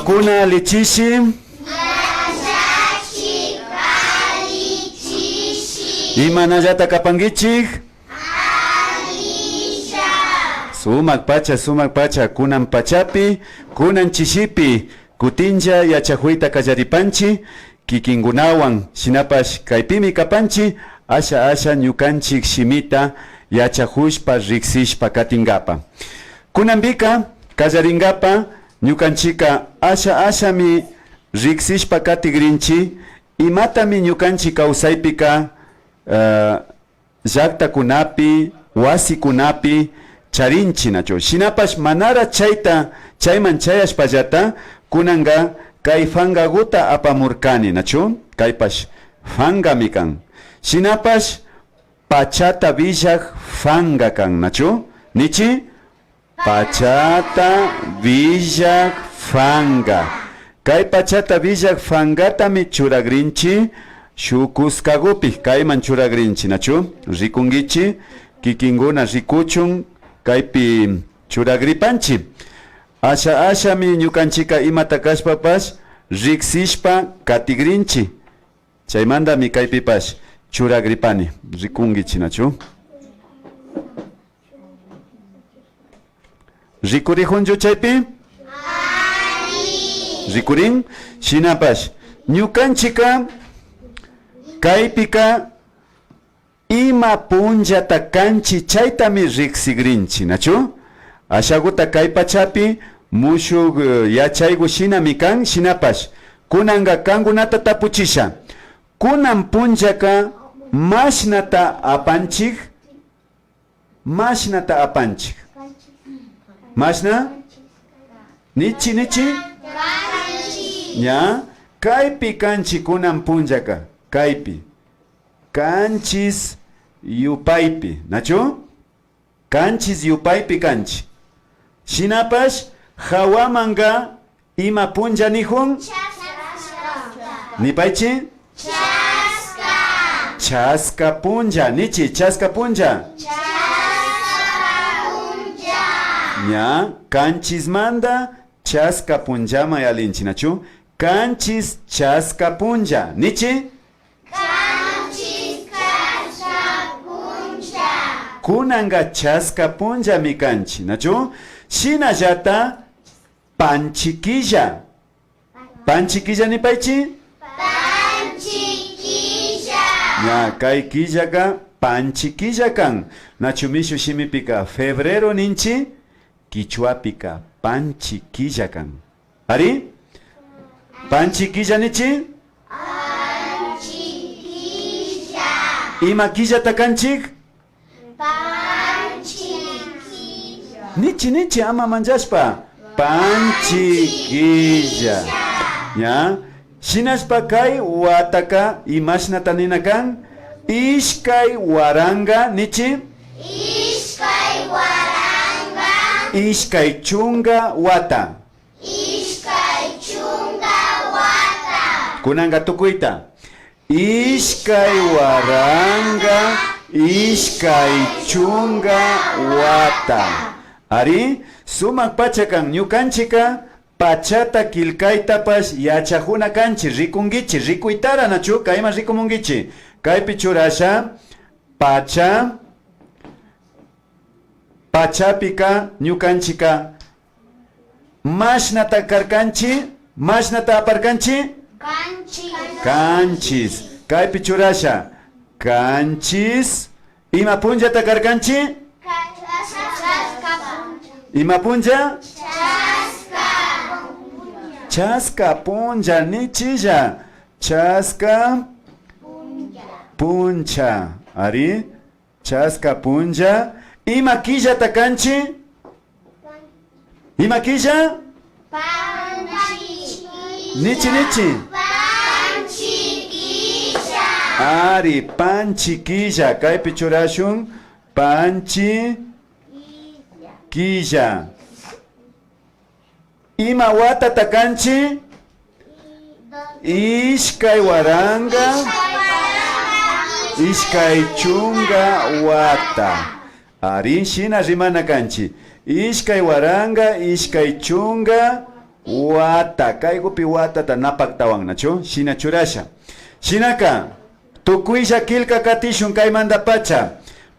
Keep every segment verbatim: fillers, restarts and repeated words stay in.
Kuna alli chishi. Imanallata kapankichik? Sumak pacha, sumak pacha, kunan pachapi, kunan chishipi, kutinlla yachakuyta kallaripanchi, kikinkunawan, shinapash kaypimi kapanchi, asha asha ñukanchik shimita yachakushpa, riksishpa katinkapa. Kunanpika, kallarinkapa, ñukanchika asha ashami riksishpa katikrinchi, imatami ñukanchik kawsaypika, eh, llaktakunapi, wasikunapi charinchi, nachu? Shinapash manara chayta, chayman chayashpallata, kunanka kay fangaguta apamurkani, nachu? Kaypash fangami kan. Shinapash pachata willak fanga kan, nachu? Nichi? Pachata willak fanga. Kay pachata willak fangatami churakrinchi shuk kuskagupi, kayman churakrinchi, nachu? Rikunkichi, kikinkuna rikuchun, kaypi churakripanchi. Asha ashami ñukanchika imata kashpapash riksishpa katikrinchi. Chaymantami kaypipash churakripani, rikunkichi, nachu? Rikurijunchu chaypi? Rikurin. Shinapash, ñukanchika kaypika ima punllata kanchi chaytami riksigrinchi, nachu? Ashaguta kay pachapi mushuk, eh, yachaygu shinami kan, shinapash, kunanka kankunata tapuchisha, kunan punllaka mashnata apanchik? Mashnata apanchik? Mashna? Nichi, nichi? Ña, kaypi kanchi kunan punllaka, kaypi. Kanchis yupaypi, nachu? Kanchis yupaypi kanchi. Shinapash, hawamanka ima punlla nijun? Nipaychi? Chaska. Chaska punlla, nichi, chaska punlla. Chaska punlla. Ña, kanchismanta chaska punllaman yalinchi, nachu? Kanchis chaska punlla, nichi? Kanchis chaska punlla. Kunanka chaska punllami kanchi, nachu? Shinallata panchi killa. Panchi killa nipaychi? Panchi killa. Ña, kay killaka panchi killa kan. Nachu mishu shimipika febrero ninchi? Kichwapika panchi killa kan. Ari? Panchi killa nichi? Panchi killa. Ima killata kanchik? Panchi killa. Nichi, nichi, ama manllashpa. Panchi killa. Ña. Shinashpa kay wataka imashnata nina kan? Ishkay waranka, nichi? Ishkay waranka. Ishkay chunka wata. Ishkay chunka wata. Kunanka tukuyta. Ishkay waranka, ishkay chunka wata. Ari, sumak pacha kan. Ñukanchika pachata killkaytapash yachajuna kanchi. Rikunkichi, rikuytara nachu? Kayman rikumunkichi. Kaypi churasha, pacha, pachapika ñukanchika mashnata karkanchi, mashnata aparkanchi? Kanchis. Kanchis. Kaypi churasha. Kanchis. Ima punllata karkanchi? Chaska punlla. Ima punlla? Chaska punlla. Chaska punlla, nichilla. Chaska punlla. Ari. Chaska punlla. Ima killata kanchi? Ima killa? Panchi killa. Nichi, nichi. Panchi killa. Ari, panchi killa. Kaypi churashun. Panchi killa. Ima watata kanchi? Ishkay waranka, ishkay chunka wata. Ari, shina rimana kanchi. Ishkay waranka, ishkay chunka wata, kaykupi watata napaktawan, nachu? Shina churasha. Shinaka, tukuylla killka katishun kaymantapacha.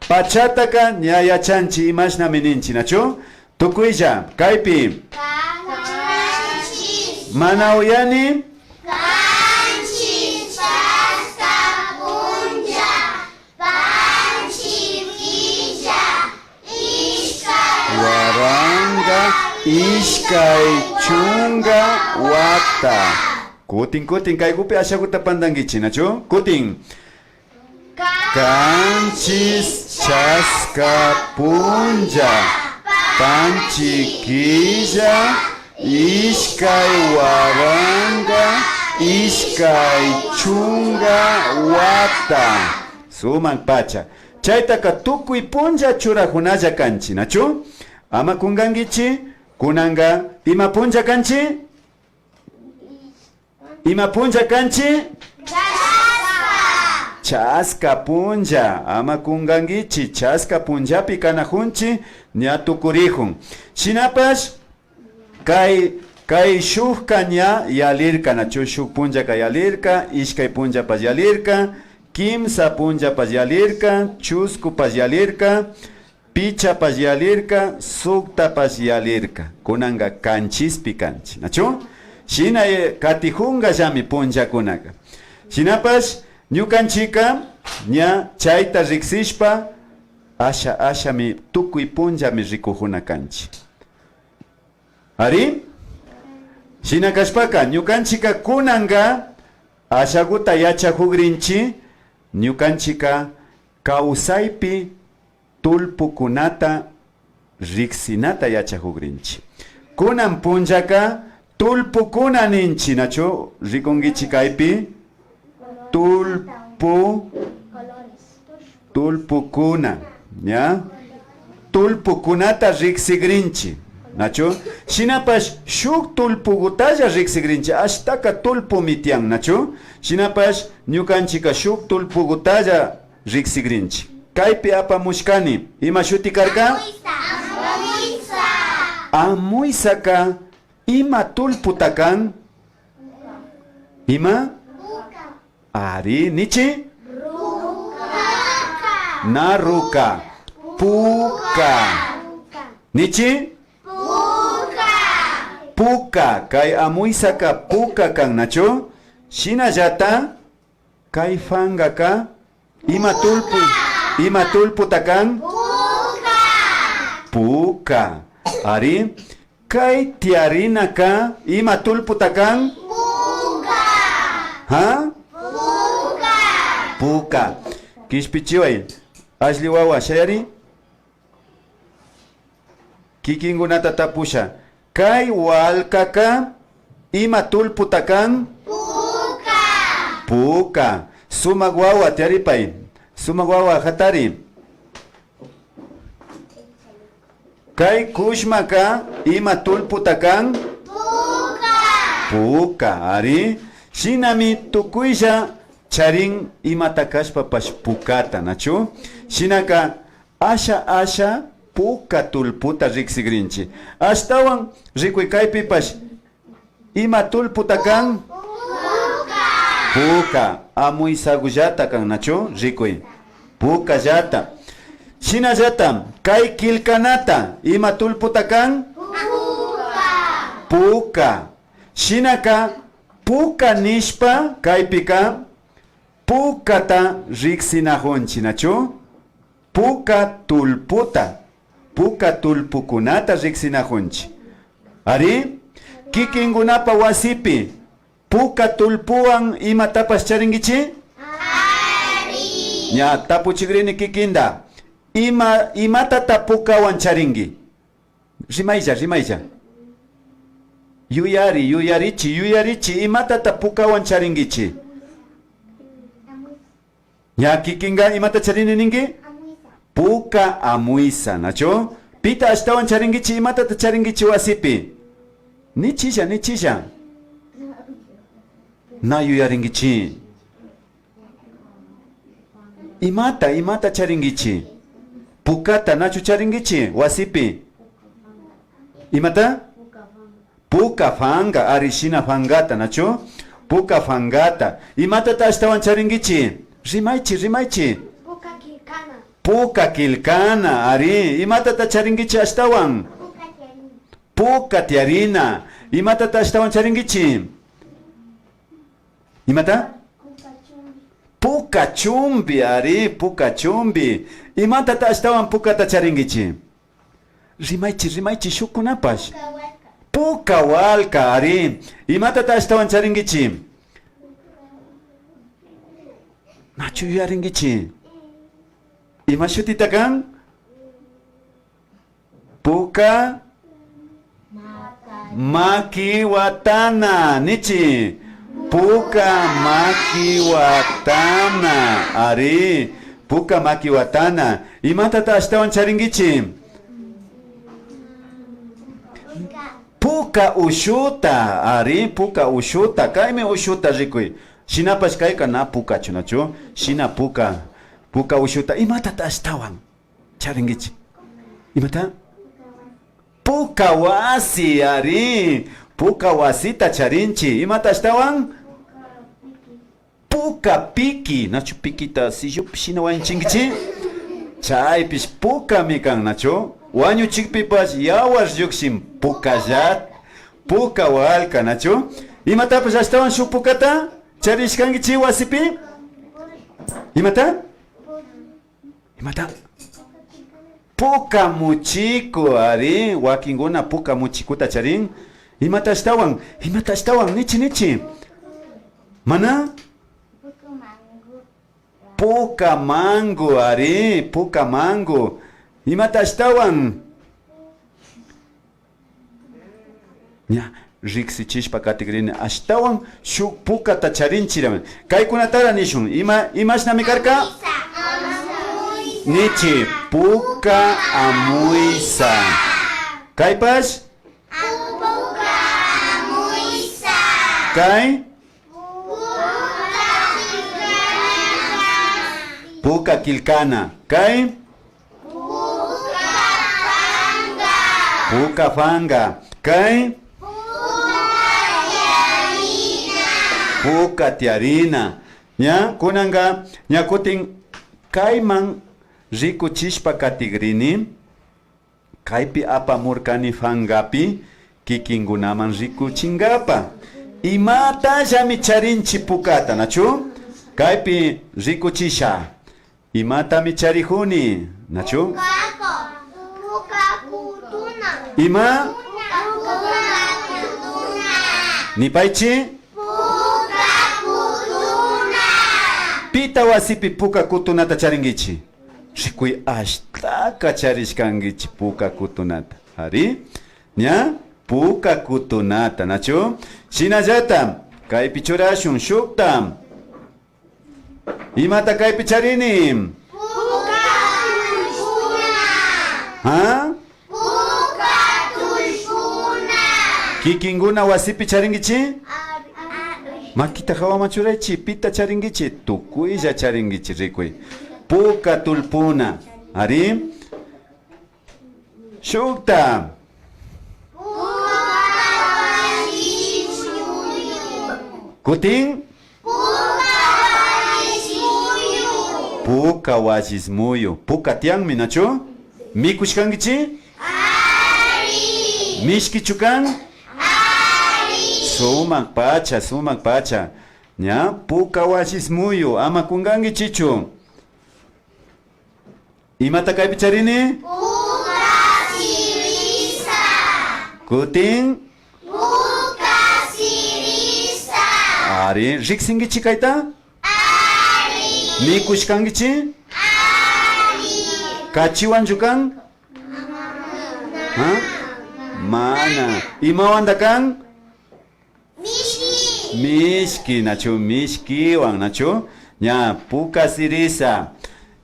Pachataka ña yachanchi imashnami ninchi, nachu? Tukuylla, kaypi. Kanchis. Mana uyani. Kanchis chaska punlla, panchi killa, ishkay waranka, ishkay chunka wata. Kutin, kutin, kaykupi ashakuta pantankichi, nachu? Kutin. Kanchis chaska punlla, panchi killa, ishkay waranka, ishkay chunka wata. Sumak pacha. Chaytaka tukuy punlla churajunalla kanchi, nachu? Ama kunkankichi, kunanka ima punlla kanchi? Ima punlla kanchi? Chaska. Chaska punlla. Ama kunkankichi, chaska punllapi kanajunchi, ña tukurijun. Shinapash, kay, kay shukka ña yalirka, nachu? Shuk punllaka yalirka, ishkay punllapash yalirka, kimsa punllapash yalirka, chuskupash yalirka, pichapash yalirka, suktapash yalirka. Kunanka kanchispi kanchi, nachu? Shina, eh, katijunkallami punllakunaka. Shinapash, ñukanchika ña chayta riksishpa, asha ashami tukuy punllami rikujuna kanchi. Ari? Shina kashpaka, ñukanchika kunanka ashakuta yachajugrinchi, ñukanchika kawsaypi tullpukunata riksinata yachajugrinchi. Kunan punllaka tullpukuna ninchi, nachu? Rikunkichi kaypi. Tullpu, tullpukuna, ña? Tullpukunata riksigrinchi, nachu? Shinapash shuk tullpukutalla riksigrinchi, ashtaka tullpumi tiyan, nachu? Shinapash ñukanchika shuk tullpukutalla riksigrinchi. Kaypi apamushkani. Ima shuti karka? Amuisa. Amuisa. Amuisaka ima tullputa kan? Ima? Ari, nichi? Ruka. Na ruka. Puka. Nichi? Puka. Puka. Kay amuisaka puka kan, nachu? Shinallata kay fangaka ima tullpu, ima tullputa kan? Puka. Puka. Ari. Kay tiyarinaka ima tullputa kan? Puka. Ha? Puka. Puka. Kishpichiway. Ashli wawa, shayari. Kikinkunata tapusha. Kay walkaka ima tullputa kan? Puka. Puka. Sumak wawa tiyaripay. Sumak wawa hatari. Kay kushmaka ima tullputa kan? Puka. Puka, ari. Shinami tukuylla charin imata kashpapash pukata, nachu? Shinaka asha asha puka tullputa riksigrinchi. Ashtawan rikuy kaypipash. Ima tullputa kan? Puka. Puka. Amuisagullata kan, nachu? Rikuy. Pukallata. Shinallata, kay killkanata, ima tullputa kan? Puka. Puka. Shinaka, puka nishpa, kaypika, pukata riksinajunchi, nachu? Puka tullputa, puka tullpukunata riksinajunchi. Ari, kikinkunapa wasipi puka tullpuwan imatapash charinkichi? Ari. Ña, tapuchigrini kikinta. Ima, imatata pukawan charinki? Rimaylla, rimaylla. Yuyari, yuyarichi, yuyarichi, imatata pukawan charinkichi? Ña kikinka imata charini ninki? Puka amuisa, nachu? Pita ashtawan charinkichi, imatata charinkichi wasipi? Nichilla, nichilla. Na yuyarinkichi. Imata, imata charinkichi? Pukata, nachu charinkichi wasipi? Imata? Puka fanka, ari, shina fankata, nachu? Puka fankata. Imatata ashtawan charinkichi? Rimaychi, rimaychi. Puka killkana. Puka killkana, ari. Imatata charinkichi ashtawan? Puka tiyarina. Puka tiyarina. Imatata ashtawan charinkichi? Imata? Puka chumpi. Puka chumpi, ari, puka chumpi. Imatata ashtawan pukata charinkichi? Rimaychi, rimaychi, shukkunapash. Puka walka. Puka walka, ari. Imatata ashtawan charinkichi? Nachu yuyarinkichi? Ima shutita kan? Puka maki watana, nichi. Puka maki watana, ari. Puka maki watana. Imatata ashtawan charinkichi? Puka ushuta, ari, puka ushuta. Kaymi ushuta rikuy. Shinapash kayka na pukachu, nachu? Shina puka, puka ushuta. Imatata ashtawan charinkichi? Imata? Puka wasi, ari. Puka wasita charinchi. Imata ashtawan? Puka piki. Nachu pikita sillupi shina wañuchinkichi? Chaypish pukami kan, nachu? Wañuchikpipash yawar llukshin pukallata. Puka walka, nachu? Imatapash ashtawan shuk pukata charishkankichi wasipi? Imata? Imata? Puka muchiku, ari, wakinkuna puka muchikuta charin. Imata ashtawan? Imata ashtawan? Nichi, nichi. Mana? Puka mango, ari, puka mango. Imata ashtawan? Ña, riksichishpa katikrini, ashtawan shuk pukata charinchirami. Kaykunatara nishun, ima, imashnami karka? Nichi, puka amuysa. Kaypash? Puka amuysa. Kay? Puka killkana. Kay? Puka panka. Puka panka. Kay? Puka tiyarina. Puka tiyarina. Ña, kunanka, ña kutin kayman rikuchishpa katigrini. Kaypi apamurkani pankapi kikinkunaman rikuchinkapa. Imatallami charinchi pukata, nachu? Kaypi rikuchisha. Imatami charijuni, nachu? Puka, puka kutuna. Ima? Puka kutuna. Nipaychi? Puka kutuna. Pita wasipi puka kutunata charinkichi? Rikuy, ashtaka charishkankichi puka kutunata. Ari, ña, puka kutunata, nachu? Shinallata, kaypi churashun shukta. Imata kaypi charini? Puka tullpuna. Ha? Puka tullpuna. Kikinkuna wasipi charinkichi? Ari. Makita hawaman churaychi, pita charinkichi? Tukuylla charinkichi, rikuy. Puka tullpuna. Ari. Shukta. Puka wallis muyu. Kutin. Puka wallis muyu. Puka wallis muyu. Puka tiyanmi, nachu? Mikushkankichi? Ari. Mishkichu kan? Ari. Sumak pacha, sumak pacha. Ña, puka wallis muyu. Ama kunkankichichu. Imata kaypi charini? Puka sirisa. Kutin? Puka sirisa. Ari, riksinkichi kayta? Ari. Mikushkankichi? Ari. Kachiwanchu kan? Ha? Mana. Imawanta kan? Mishki. Mishki, nachu? Mishkiwan, nachu? Ña, puka sirisa.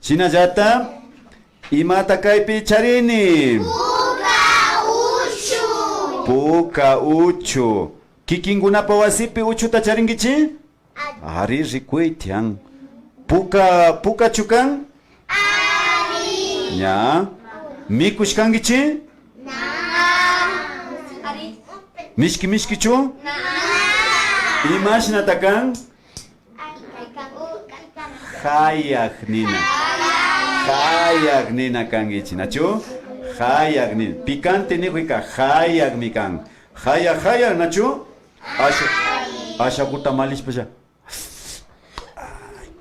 Shinallata, imata kaypi charini? Puka uchu. Puka uchu. Kikinkunapa wasipi uchuta charinkichi? Ari, rikuy tiyan. Puka, pukachu kan? Ari. Ña. Mikushkankichi? Na. Ari. Mishki mishkichu? Imashnata kan? Hayak nina. Hayak nina kankichi, nachu? Hayak nina. Picante nikuyka hayakmi kan. Hayak, hayak, nachu? Asha, ashakuta malishpalla.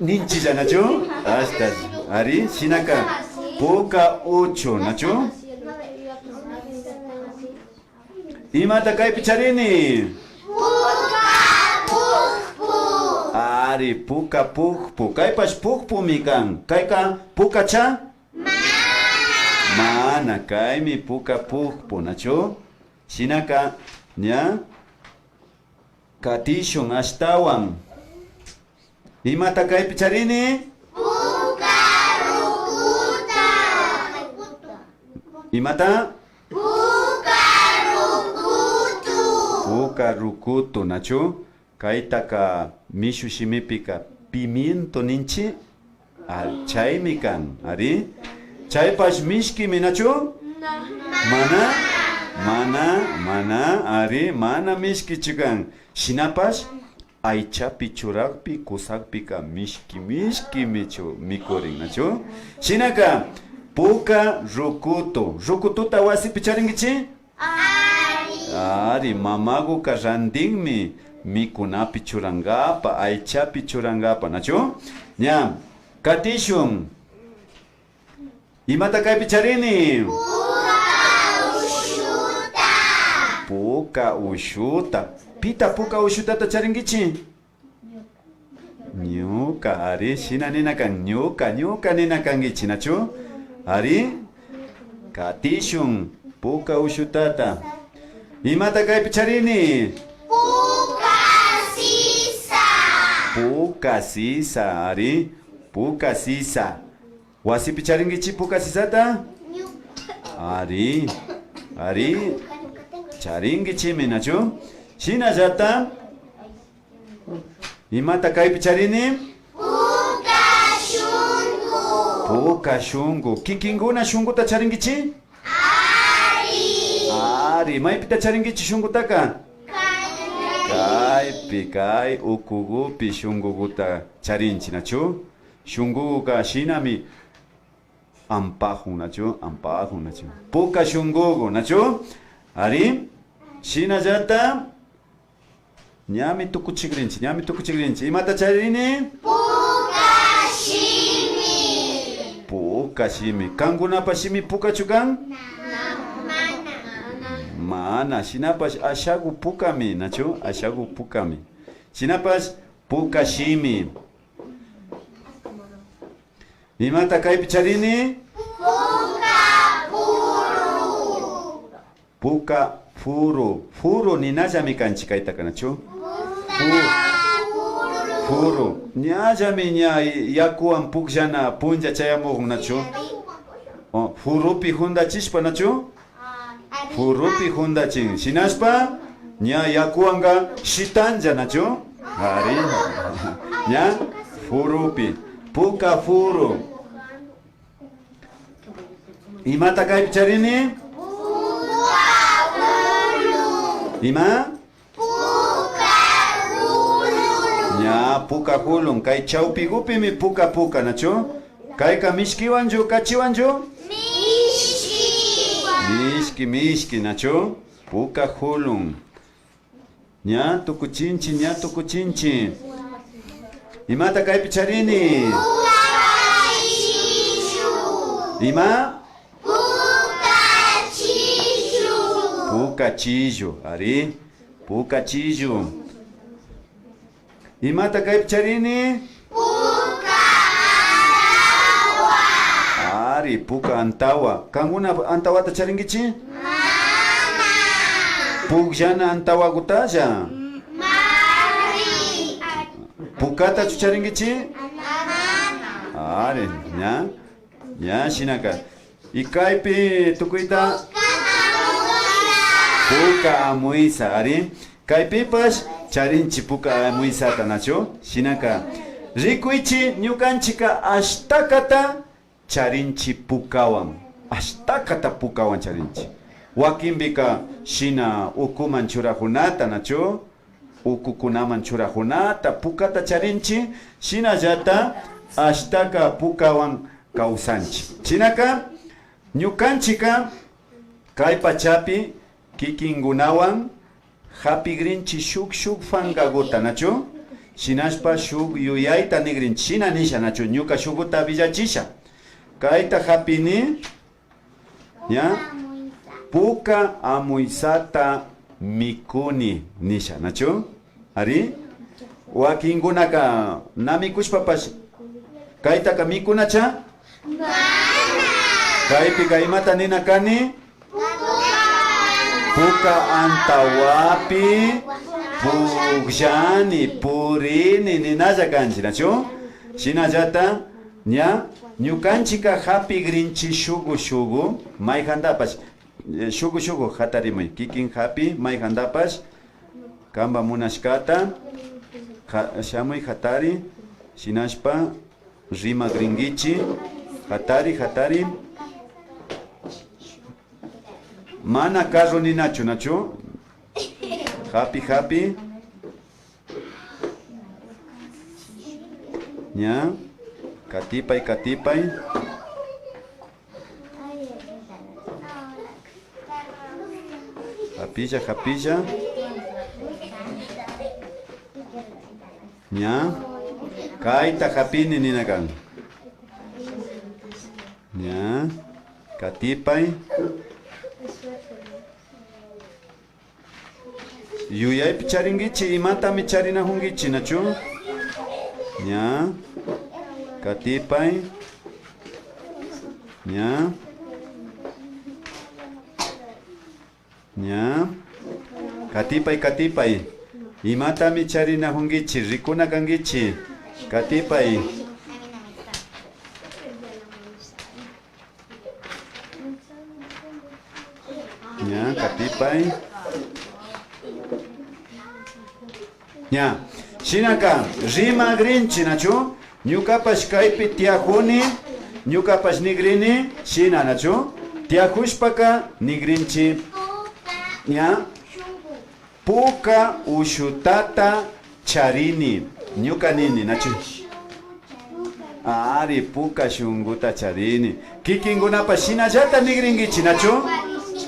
Ninchilla, nachu? Ashtash. Ari, shinaka. Puka uchu, nachu? Imata kaypi charini? Puka pukpu. Ari, puka pukpu. Kaypash pukpumi kan. Kayka pukacha? Mana. Mana, kaymi puka pukpu, nachu? Shinaka, ña. Katishun ashtawan. Imata kaypi charini? Puka rukuta. Imata? Puka rukutu. Puka rukutu, nachu? Kaytaka mishu shimipika pimiento ninchi. Ari, chaymi kan, ari. Chaypash mishkimi, nachu? Mana, mana, mana, ari, mana mishkichu kan. Shinapash, aychapi churakpi kusakpika mishki, mishkimi chu mikurin, nachu? Shinaka, puka rukutu. Rukututa wasipi charinkichi? Ari. Ari, mamaguka randinmi mikunapi churankapa, aychapi churankapa, nachu? Ña, katishun. Imata kaypi charini? Puka ushuta. Puka ushuta. Pita puka ushutata charinkichi? Ñuka, ari, shina nina kan, ñuka, ñuka nina kankichi, nachu? Ari, katishun, puka ushutata. Imata kaypi charini? Puka sisa. Puka sisa, ari, puka sisa. Wasipi charinkichi puka sisata? Ari, ari, charinkichimi, nachu? Shinallata, imata kaypi charini? Puka shunku. Puka shunku. Kikinkuna shunkuta charinkichi? Ari. Ari, maypita charinkichi shunkutaka? Kaypi, kay ukugupi shunkuguta charinchi, nachu? Shunkuguka shinami ampajun, nachu? Ampajun, nachu? Puka shunkugu, nachu? Ari, shinallata, ñami tukuchigrinchi, ñami tukuchigrinchi. Imata charini? Puka shimi. Puka shimi. Kankunapa shimi pukachu kan? Mana. Mana, shinapash ashagu pukami, nachu? Ashagu pukami. Shinapash puka shimi. Imata kaypi charini? Puka furu. Puka furu. Furu ninallami kanchi kaytaka, nachu? Fu-, furu. Ñallami ña yakuwan pukllana punlla chayamugun, nachu? O, furupi jundachishpa, nachu? Furupi jundachin. Shinashpa, ña yakuwanka shitanlla, nachu? Ari. Ña, furupi. Puka furu. Imata kaypi charini? Ima? Puka julun. Ña, puka julun. Kay chawpigupimi puka puka, nachu? Kayka mishkiwanchu, kachiwanchu? Mishki. Mishki, mishki, nachu? Puka julun. Ña tukuchinchi, ña tukuchinchi. Imata kaypi charini? Puka chillu. Ima? Puka chillu. Puka chillu, ari. Puka chillu. Imata kaypi charini? Puka antawa. Ari, puka antawa. Kankuna antawata charinkichi? Mana. Pukllana antawagutalla? Mari. Pukatachu charinkichi? Mana. Ari, ña. Ña, shinaka. Y kaypi tukuyta puka amuysa, ari. Kaypipash charinchi puka amuysata, nachu? Shinaka, rikuychi, ñukanchika ashtakata charinchi pukawan. Ashtakata pukawan charinchi. Wakinpika shina ukuman churajunata, nachu? Ukukunaman churajunata, pukata charinchi, shinallata ashtaka pukawan kawsanchi. Shinaka, ñukanchika kay pachapi kikinkunawan japigrinchi shuk, shuk fangaguta, nachu? Shinashpa shuk yuyayta nigrinchi, shina nisha, nachu? Ñuka shuguta willachisha. Kayta japini, ña, puka amuysata mikuni, nisha, nachu? Ari, wakinkunaka na mikushpapash kaytaka mikunacha? Kaypika imata nina kani? Puka antawapi pukllani, purini ninalla kanchi, nachu? Shinallata ña ñukanchika japigrinchi shugu shugu, mayjantapash, eh, shugu shugu jatarimuy, kikin japi, mayjantapash, kanpa munashkata, ja-, shamuy jatari, shinashpa rimagrinkichi, jatari, jatari. Mana carro ninachu, nachu? Japi, japi. Ña. Katipay, katipay. Japilla, japilla. Ña. Kayta japini nina kan. Ña. Katipay. Yuyaypi charinkichi, imatami charinajunkichi, nachu? Ña. Katipay. Ña. Ña. Katipay, katipay. Imatami charinajunkichi, rikuna kankichi. Katipay. Ña, katipay. Ña, shinaka rimagrinchi, nachu? Ñukapash kaypi tiyajuni, ñukapash nigrini, shina, nachu? Tiyajushpaka nigrinchi, ña, puka ushutata charini. Ñuka nini, nachu? Ari, puka shunguta charini. Kikinkunapash shinallata nigrinkichi, nachu?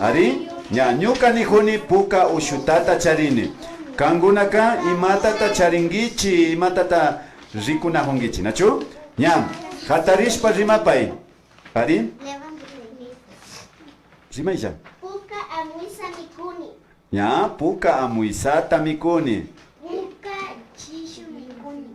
Ari, ña, ñuka nijuni puka ushutata charini. Kankunaka imatata charinkichi, imatata rikunajunkichi, nachu? Ña, jatarishpa rimapay. Ari? Rimaylla. Puka amuysa mikuni. Ña, puka amuysata mikuni. Puka chillu mikuni.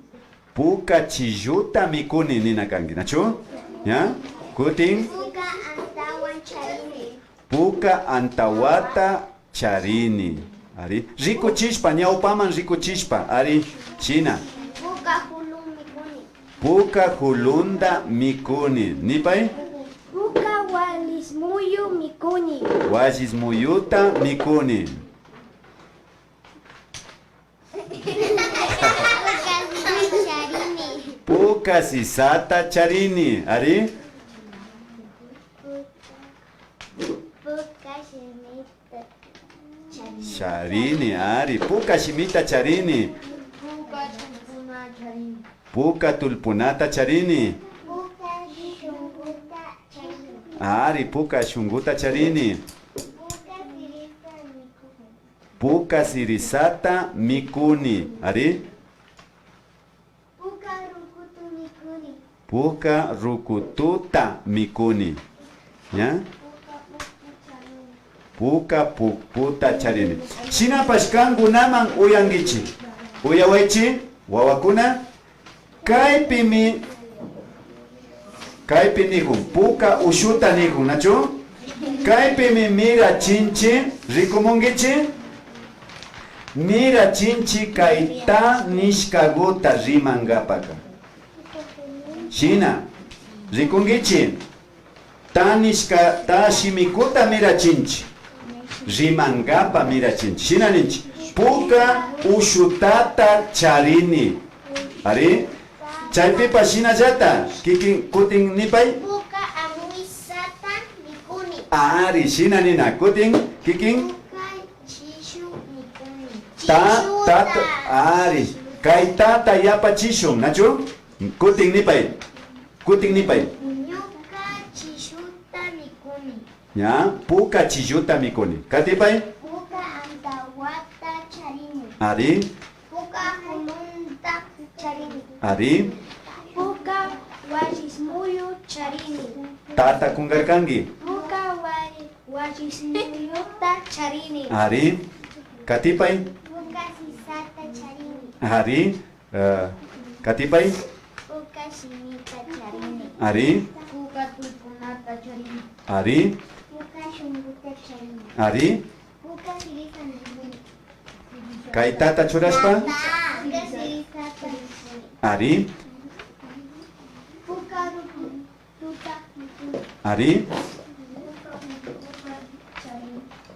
Puka chilluta mikuni nina kanki, nachu? Ña, kutin. Puka antawan charini. Puka antawata charini. Ari, rikuchishpa, ñawpaman rikuchishpa, ari, shina. Puka julu mikuni. Puka julunda mikuni. Nipay. Puka wallismuyu mikuni. Wallismuyuta mikuni. Puka sisata charini. Ari. Puka shimita charini. Charini, ari. Puka shimita charini. Puka tullpuna charini. Puka tullpunata charini. Puka shunguta charini. Ari, puka shunguta charini. Puka sirita mikuni. Puka sirisata mikuni. Ari. Puka rukutu mikuni. Puka rukututa mikuni. Ña? Puka pukputa charini. Shinapash kankunaman uyankichi. Uyawaychi, wawakuna. Kaypimi, kaypi nijun, puka ushuta nijun, nachu? Kaypimi mirachinchi, rikumunkichi? Mirachinchi kay ta nishkaguta rimankapaka. Shina, rikunkichi? Ta nishka, ta shimikuta mirachinchi. Rimankapa mirachinchi. Shina ninchi, puka ushutata charini. Ari, chaypipash shinallata, kikin kutin nipay. Puka amuysata mikuni. Ari, shina nina. Kutin, kikin. Puka chishu mikuni. Ta, chishuta. Tata, ari. Kay tata yapachishun, nachu? Kutin nipay. Kutin nipay. Ñuka chishuta mikuni. Ña, puka chishuta mikuni. Katipay. Puka antawata charini. Ari. Puka kulunta charini. Ari. Puka wallismuyu charini. Tata kungarkanki. Puka wa-, wallismuyuta charini. Ari. Katipay. Puka sisata charini. Ari. Eh, katipay. Puka shimita charini. Ari. Puka tullpunata charini. Ari. Puka shunkuta charini. Ari. Puka sirisa mikuni. Kay tata churashpa. Puka sirisata mikuni. Ari. Puka ruku. Ari.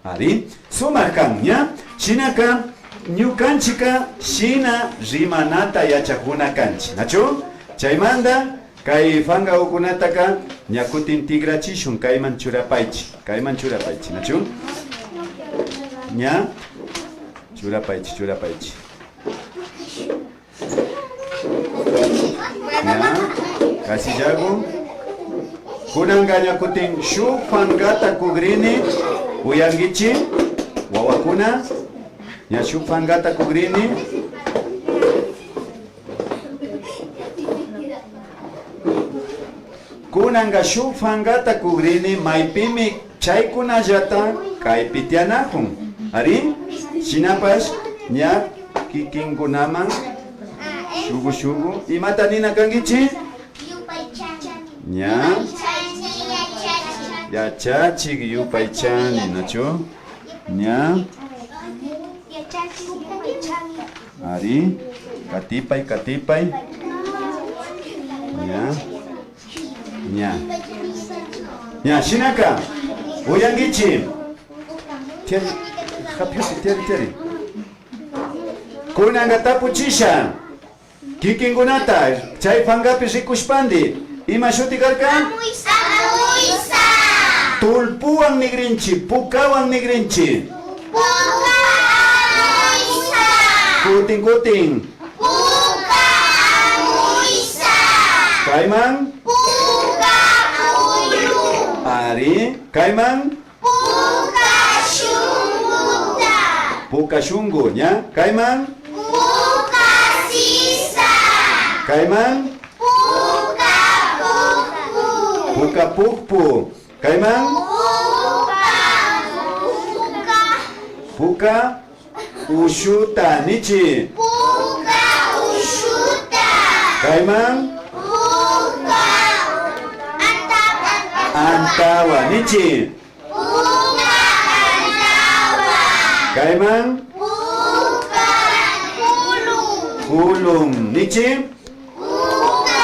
Ari. Sumak kan, ña? Shinaka, ñukanchika shina rimanata yachakuna kanchi, nachu? Chaymanta, kay fangagukunataka ña kutin tikrachishun, kayman churapaychi, kayman churapaychi, nachu? Ña? Churapaychi, churapaychi. Ña, kasillagu. Kunanka ña kutin shuk fangata kugrini, uyankichi, wawakuna. Ña shuk fangata kugrini. Kunanka shuk fangata kugrini, maypimi chaykunallata kaypi tiyanakun. Ari, shinapash ña kikinkunaman shugu shugu. Imata nina kankichi? Ña. Yachachik yupaychani, nachu? Ña. Ari, katipay, katipay. Ña. Ña. Ña, shinaka. Uyankichi. Tiyari, hapi, hapi, tiyari, tiyari. Kunanka tapuchisha. Kikinkunata, chay fangapi rikushpandi, ima shuti karka? Amuysa. Amuysa. Tullpuwan nigrinchi, pukawan nigrinchi. Puka amuysa. Kutin, kutin. Puka amuysa. Kayman. Puka pulu. Ari, kayman. Puka shunkuta. Puka shunku, ña. Kayman. Puka sisa. Kayman. Puka pukpu. Puka pukpu. Kayman. Puka, puka. Puka ushuta, nichi. Puka ushuta. Kayman. Puka antawa. Antawa, nichi. Puka antawa. Kayman. Puka kulun. Kulun, nichi. Puka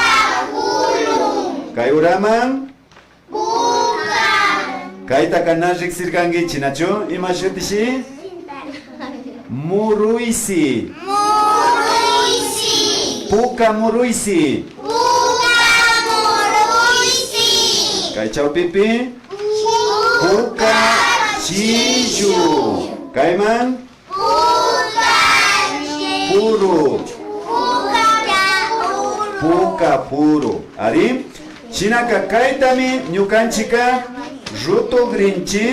kulun. Kay uraman. Puka. Kaytaka na riksirkankichi, nachu? Ima shutishi? Muruysi. Muruysi. Puka muruysi. Puka muruysi. Kay chawpipi. Puka. Puka chillu. Kayman. Puka puru. Puka puru. Ari. Shinaka kaytami ñukanchika rutugrinchi.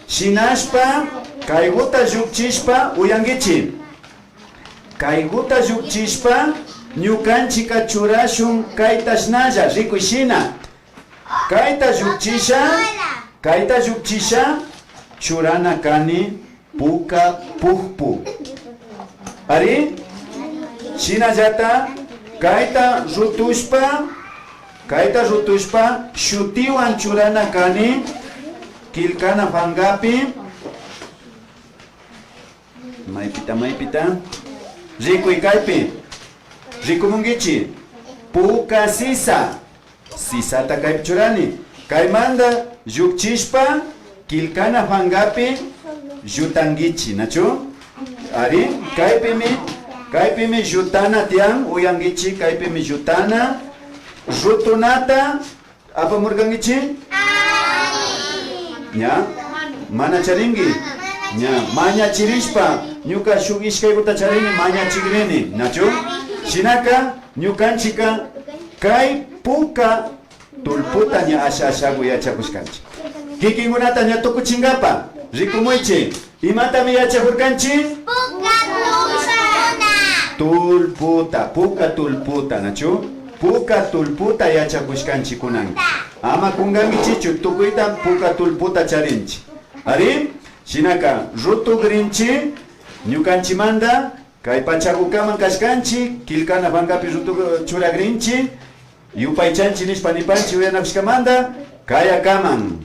Shinashpa kayguta llukchishpa uyankichi. Kayguta llukchishpa ñukanchika churashun kaytashnalla rikuy shina. Kayta llukchisha, kayta llukchisha churana kani puka pukpu. Ari, shinallata kayta rutushpa, kayta rutushpa shutiwan churana kani killkana pankapi. Maypita, maypita? Rikuy kaypi. Rikumunkichi. Puka sisa. Sisata kaypi churani. Kaymanta llukchishpa killkana pankapi llutankichi, nachu? Ari, kaypimi, kaypimi llutana tiyan, uyankichi, kaypimi llutana. Rutunata apamurkankichi? Ña? Mana charinki? Ña, mañachirishpa, ñuka shuk ishkaykuta charini, mañachigrini, nachu? Shinaka, ñukanchika kay puka tullputa ña asha ashagu yachakushkanchi. Kikinkunata ña tukuchinkapa, rikumuychi. Imatami yachajurkanchi? Puka tullputa. Puka tullputa, nachu? Puka tullputa yachakushkanchi kunan. Ama kunkankichichu, tukuyta puka tullputa charinchi. Ari, shinaka, rutugrinchi, ñukanchimanta, kay pachagukaman kashkanchi, killkana pankapi rutu churagrinchi, yupaychanchi nishpa nipanchi uyanakushkamanta, kayakaman.